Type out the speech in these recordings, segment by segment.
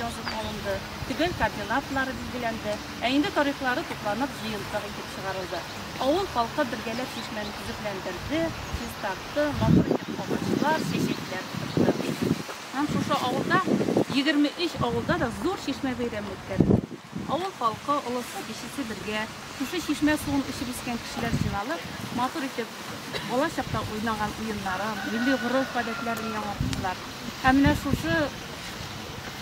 язып алынды, төгәл координаталары билгеләнде, ә инде тарихлары тупланып җыентык итеп чыгарылды. Авыл халкы бергәләп чишмәне төзекләндерде, чистартты, матур итеп агачлар, чәчәкләр утыртты. Һәм шушы авылда, 23 авылда да зур чишмә бәйрәме үткәрелде. Авыл халкы, олысы, кечесе бергә, шушы чишмә суын эчеп үскән кешеләр җыйналып, матур итеп бала чакта уйнаган уеннарын, милли гореф-гадәтләрен яңарттылар. Һәм менә шушы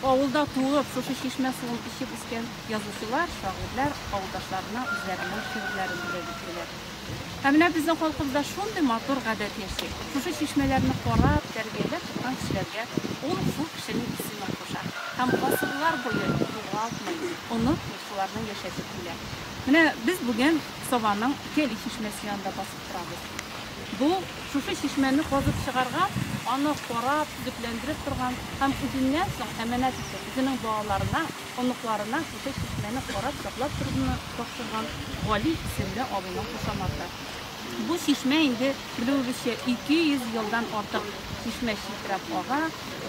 авылда туып, шушы чишмә суын эчеп үскән язучылар, шагыйрьләр авылдашларына үзләренең шигырьләрен бүләк иттеләр. Һәм менә безнең халкыбызда шундый матур гадәт яши. Шушы чишмәләрне карап, тәрбияләп тоткан кешеләргә ул шул кешенең исемен куша. Һәм гасырлар буе югалтмый, онытмый, шуларны яшәтеп килә. Менә без бүген Сабаның Кәли чишмәсе янында басып торабыз. Бу шушы чишмәне казып чыгарган, аны карап, төзекләндереп торган һәм үзеннән соң әманәт итеп, үзенең балаларына, оныкларына шушы чишмәне карап, саклап торуны тапшырган Гали исемле абыйның кушаматы. Бу чишмә инде, белүебезчә, 200 елдан артык чишмә челтерәп ага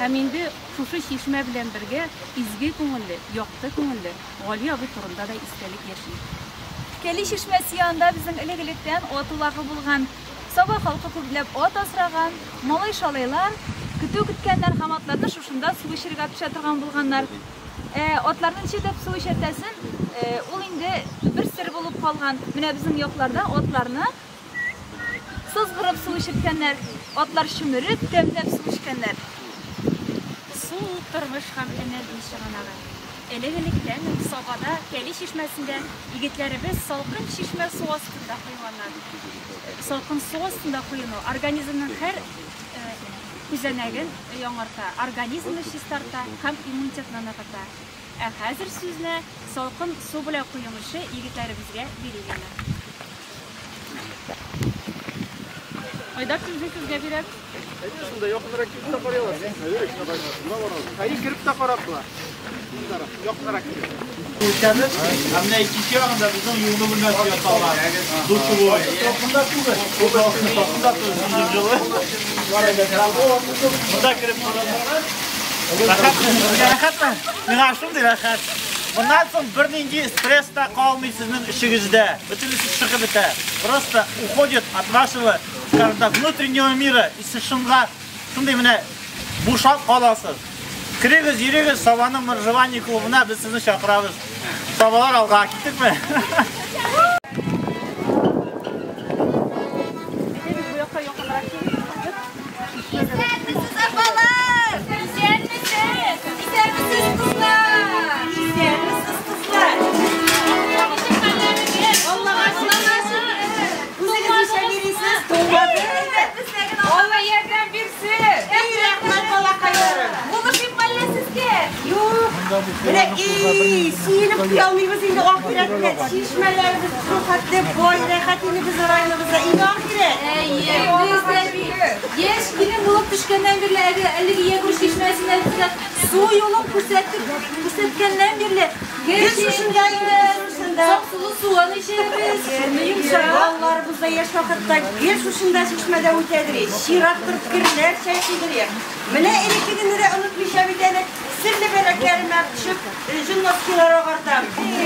һәм инде шушы чишмә белән бергә изге күңелле, якты күңелле Гали абый турында да истәлек яши. Кәли чишмәсе янында безнең элек-электән ат улагы булган. Саба халкы күпләп ат асраган, малай-шалайлар көтү көткәннәр һәм атларны шушында су эчерергә төшә торган булганнар. Ә атларны ничек итеп су эчертәсен, ул инде бер сер булып калган. Менә безнең якларда атларны сызгырып су эчерткәннәр, атлар чөмереп, тәмләп су эчкәннәр. Су ул тормыш һәм энергия чыганагы. Элек-электән үк Сабада, Кәли чишмәсендә егетләребез салкын чишмә су астында коенган. Салкын су астында коену организмның һәр күзәнәген яңарта, организмны чистарта һәм иммунитетны ныгыта. Ә хәзер сүзне салкын су белән коенучы егетләребезгә бирик әле. Айдар, сүзне сезгә бирәбез. Әйдә, шунда якынрак килеп тә карый аласыз. Әйе, кереп тә карап була. Якынрак килеп. Үтәбез. Ә менә икенче ягында безнең юыну бүлмәсе ясалган. Душевой. Салкында түгел. Салкында түгел, җылы. Монда кереп карасагыз, рәхәтме? Сезгә рәхәтме? Миңа шундый рәхәт. Моннан соң бернинди стресс та калмый сезнең эшегездә. Бөтенесе чыгып бетә. Просто уходит от вашего, скажем так, внутреннего мира. И сез шунда шундый менә бушап каласыз. Керегез, йөрегез Сабаның Моржевание клубына, без сезне чакырабыз. Сабалар алга киттекме? Әйдәгез, бу якка якынрак килик. Исәнмесез, апалар! Исәнмесез! Исәнмесез, кызлар! Исәнмесез, кызлар! Ничек хәлләрегез? Аллага шөкер! Үзегез ничә йөрисез? Туңмады. Алла ярдәм бирсен! Эй, рәхмәт, балакайларым! Булышыйм әллә сезгә? Юк, менә эй, сөенеп туя алмыйбыз инде ахирәт белән. Чишмәләребез шул хәтле бай, рәхәт инде безнең районыбызда. Инде ахирәт. Әйе, без дә бит яшь килен булып төшкәннән бирле әле әлеге Ягүр чишмәсенә безгә су юлын күрсәтеп күрсәткәннән бирле гел Гел шушында инде, шушында. Сап-сулы суын эчәбез, шуны йомшак. Балаларыбыз да яшь вакытта гел шушында чишмәдә үтәдер. Чират торып керләр чәйкидер. Менә элеккегене дә онытмыйча бит әле серле бәләкләремә төшеп, җон носкилар агартам.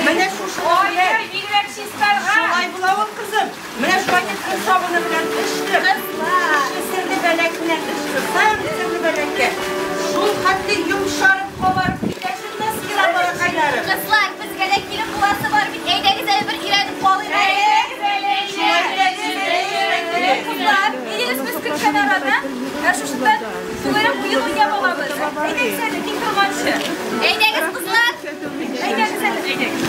Менә шушы Ай, бигрәк чистарга. Шулай була ул, кызым. Менә шулай итеп кер сабыны белән ычтым. Шушы серле бәләк белән ычтырсам, серле бәләккә. Шул хәтле йомшарып, кабарып китә җон носкилар, балакайларым. Кызлар, безгә дә килеп буласы бар бит. Әйдәгез әле бер өйрәнеп калыйк. Шулай итеп, Кызлар, әйдәгез без көткән арада, ә шушында тулырак уен уйнап алабыз. Әйдәгез әле, тик торганчы. Әйдәгез, кызлар. Әйдәгез әле, әйдәгез.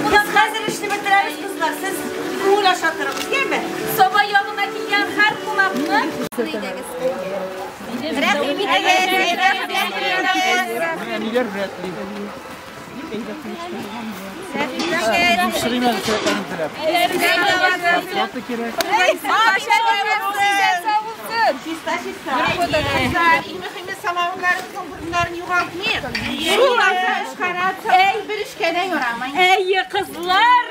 Без хәзер эшне бетерәбез, кызлар. Сез күңел аша торыгыз, яме? Саба ягына килгән һәр кунакны Әйдәгез. Рәхим итегез. Рәхим итегез. Әниләр рәтле. Тапшырыйм әле чәчәкләрен теләп. Зарплата кирәк. Чиста, чиста. Иң мөһиме самавырларыбызның борыннарын югалтмыйк. Шуларда эшкәрәт, бер эшкә дә ярамый. Әйе, кызлар!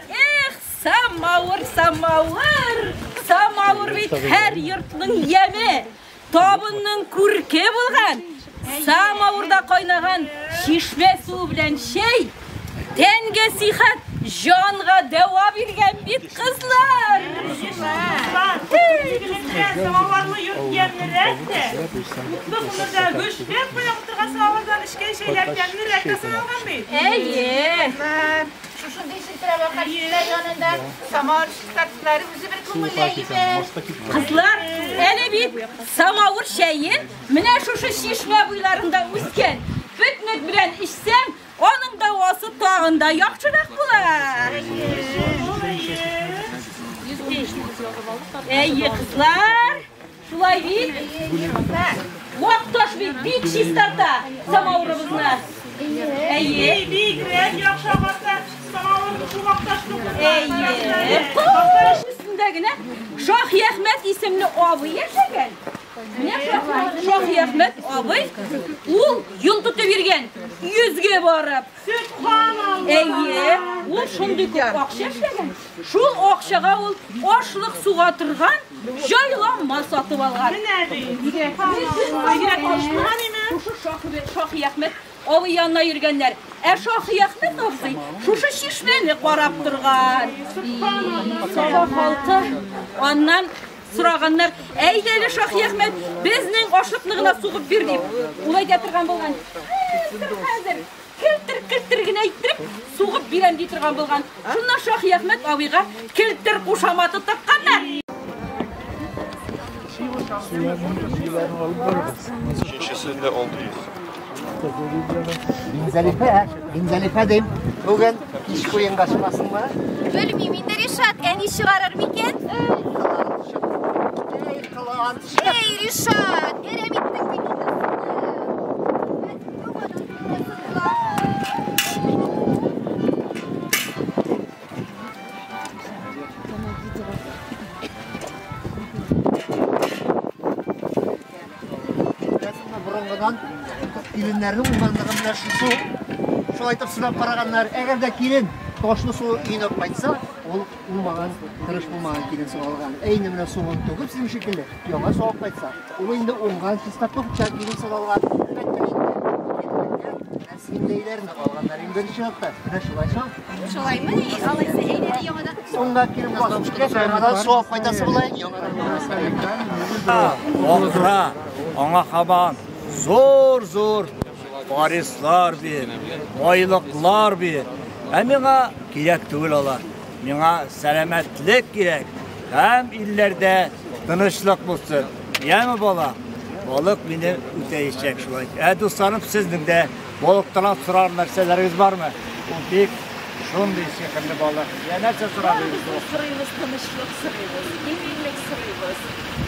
Эх, самавыр, самавыр! Самавыр бит һәр йортның яме, табынның күрке булган. Самавырда кайнаган Чишмә суы белән чәй тәнгә сихәт, җанга дәва биргән бит, кызлар. Самаварлы йорт ямьлерәк тә, утлы күмердә гөжләп куя утырган самавардан эчкән чәйләр тәмлерәк тә саналган бит. Әйе. Шушындый челтерәп аккан чишмә янында самавыр чистартулары үзе бер күңелле әйбер. Кызлар, әле бит самавыр чәен менә шушы чишмә буйларында үскән бөтнек белән эчсәң, аның дәвасы тагын да яхшырак була. Әйе, кызлар, шулай бит. Вак таш бит бик чистарта самавырыбызны. Әйе. Бигрәк яхшы агарта самавыр шул вак ташны. Әйе. Таш өстендә генә Шаһиәхмәт исемле абый яшәгән. Менә Шаһиәхмәт абый ул йон тотып йөргән, йөзгә барып. Әйе, ул шундый күп акча эшләгән. Шул акчага ул ашлык суга торган җайланма сатып алган. Менә бит. Шушы Шаһиәхмәт абый янына йөргәннәр. Ә Шаһиәхмәт абзый шушы чишмәне карап торган. Саба халкы аннан сораганнар: "Әйдә әле, Шаһиәхмәт, безнең ашлыкны гына сугып бир", дип. Ул әйтә торган булган: "Хәзер, келтер-келтер генә иттереп сугып бирәм", ди торган булган. Шуннан Шаһиәхмәт абыйга келтер кушаматы такканнар. Өченчесендә 600. Минзәлифә, Минзәлифә дим. Бүген кич уенга чыгасыңмы? Белмим инде, Ришат, әни чыгарыр микән? Эй, кылан. Эй, Ришат, әрәм иттең бит инде. Беләсеңме, борынгыдан киленнәрнең уңганлыгы менә шушы. Шулай итеп сынап караганнар. Әгәр дә килен ташлы су өенә кайтса, ул уңмаган, тырыш булмаган килен саналган. Ә инде менә суын түгеп сезнең шикелле яңа су алып кайтса, ул инде уңган, чиста тупча килен саналган. Әлбәттә инде, киленнәргә менә синдәйләрне алганнар иң беренче чиратта. Менә шулай шул. Шулаймы? Алайса әйдә яңадан. Уңган килен басып киткәч, яңадан су алып кайтасы була, яңадан. Акыра, аңа һаман зур-зур варислар бир, байлыклар бир. Ә миңа кирәк түгел алар. Миңа сәламәтлек кирәк. Һәм илләрдә тынычлык булсын. Яме бала, балык мине үтәячәк шулай. Ә дусларым, сезнең дә балыктан сорар нәрсәләрегез бармы? Ул бик шундый сихерле балык. Я нәрсә сорарыгыз? Сорыйбыз, тынычлык сорыйбыз, иминлек сорыйбыз.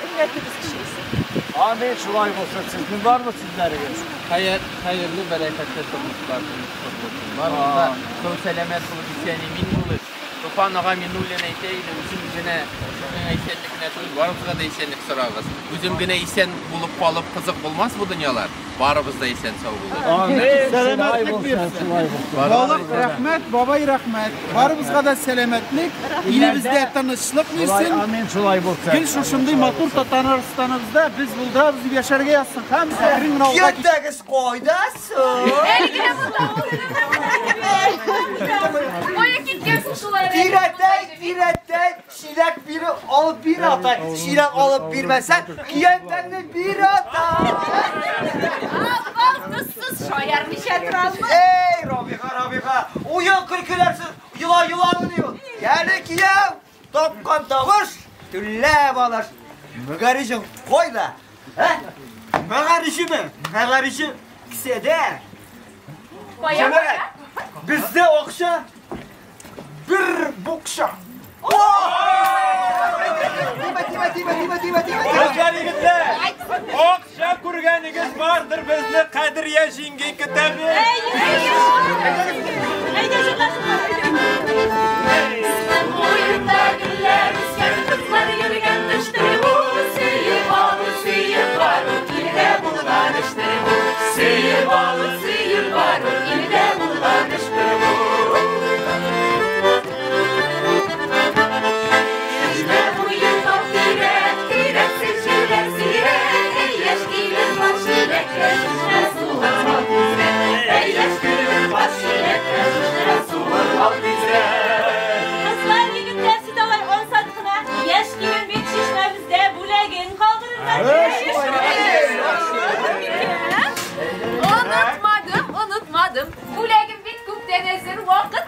Өммәтебез көчәйсен. Амин, шулай булсын. Сезнең бармы сүзләрегез? Хәерле, бәрәкәтле тормышлар булсын. Барыбыз да сау сәламәт булып, исән имин булып. Туфан ага Миннуллин әйтә иде, үзем генә сезнең исәнлек кенә түгел, барыбызга да исәнлек сорагыз. Үзем генә исән булып калып кызык булмас бу дөньялар. Барыбыз да исән сау булып. Амин. Сәламәтлек бирсен. Балык рәхмәт, бабай рәхмәт. Барыбызга да сәламәтлек, илебездә тынычлык бирсен. Амин, шулай булсын. Гел шушындый матур Татарстаныбызда без булдырабыз дип яшәргә язсын. Һәм әкрен генә алга китеп. Йөртәгез кайда соң? Әле генә монда Кая киткәнсең шулай? Тирәтәй, тирәтәй, чиләк биреп алып бир атай. Чиләк алып бирмәсәң, көянтәңне бир атай. Апа, шаярмыйча тора алмый. Эй, Рабига, Рабига, уен көлкеләрсез, йола йоламыни ул? Әле кияү, тапкан табыш, түләп алыш. Мәгәричең кайда? Ә? Мәгәричеме? Мәгәриче кесәдә. Җәмәгать, бездә акча бер букча. Тимә, тимә, тимә, тимә, тимә, тимә. Кызлар, егетләр, акча күргәнегез бардыр, безне Кадрия җиңги көтә бит. Әйдә, җырла, җырла. Буенда гөлләр үскән, кызлар йөргән төштер бу. Сөеп алу, сөеп бару, илдә булган эштер бу. Сөеп алу, сөеп бару, илдә булган эштер бу. Чишмә буе тау тирәк, тирәксез җирләр сирәк. Әй, яшь килен бар чиләккә, чишмә суы бар тизрәк. Әй,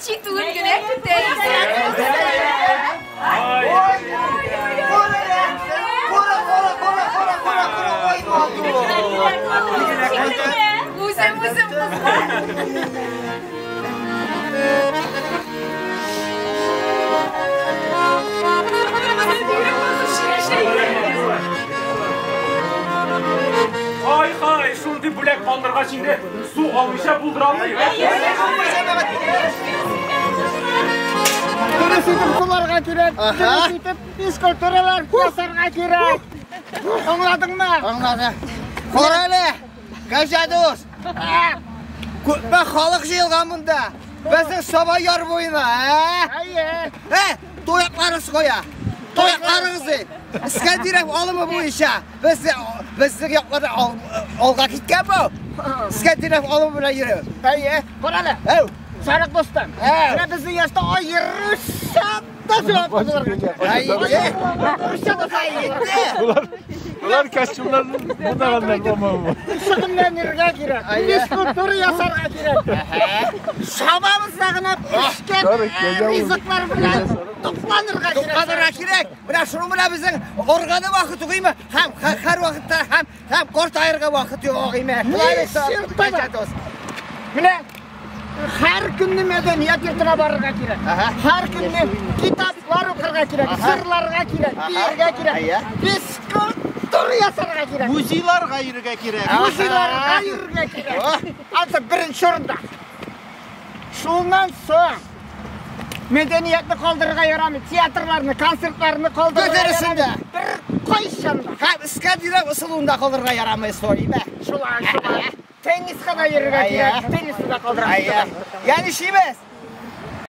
җитүен генә көтә иде. Үзем, үзем, кызлар. Ай-хай, шундый бүләк калдыргач инде су алмыйча булдыра алмыйм. Дөрес итеп суларга кирәк, дөрес итеп физкультуралар ясарга кирәк. Аңладыңмы? Аңладым. Кара әле, Кәҗә дус. Күпме халык җыелган монда. Безнең Саба яр буена, ә? Әйе. Ә, тоякларыгыз кая? Тоякларыгыз ди. Искәндәров алымы буенча без безнең якларда алга киткән бу. Искәндәров алымы белән йөрү. Әйе. Кара әле. Әү. Сарык дустым. Менә безнең яшьтә аеруча да сулап булырга кирәк. Әйе. Аеруча да Булар, булар костюмнарны будаганнар, по-моему. Шөгыльләнергә кирәк. Физкультура ясарга кирәк. Чабабызда гына пешкән ризыклар белән тукланырга кирәк. Тукланырга кирәк. Менә шуның белән безнең органы вакыт түгелме? Һәм һәр вакытта һәм һәм картаерга вакыт юк име? Менә һәр көнне мәдәният йортына барырга кирәк. Һәр көнне китаплар укырга кирәк, җырларга кирәк, биергә кирәк. Физкультура ясарга кирәк. Музейларга йөрергә кирәк. Музейларга йөрергә кирәк. Ансы беренче урында. Шуннан соң мәдәниятне калдырырга ярамый, театрларны, концертларны калдырырга Бөтенесен дә. Бер кайчан да. Һәм Искәндәров ысулын да калдырырга ярамый, сорыйм. Шулай, шулай. Тенниска да йөрергә кирәк, теннисны да калдырырга. Ягъни шибез.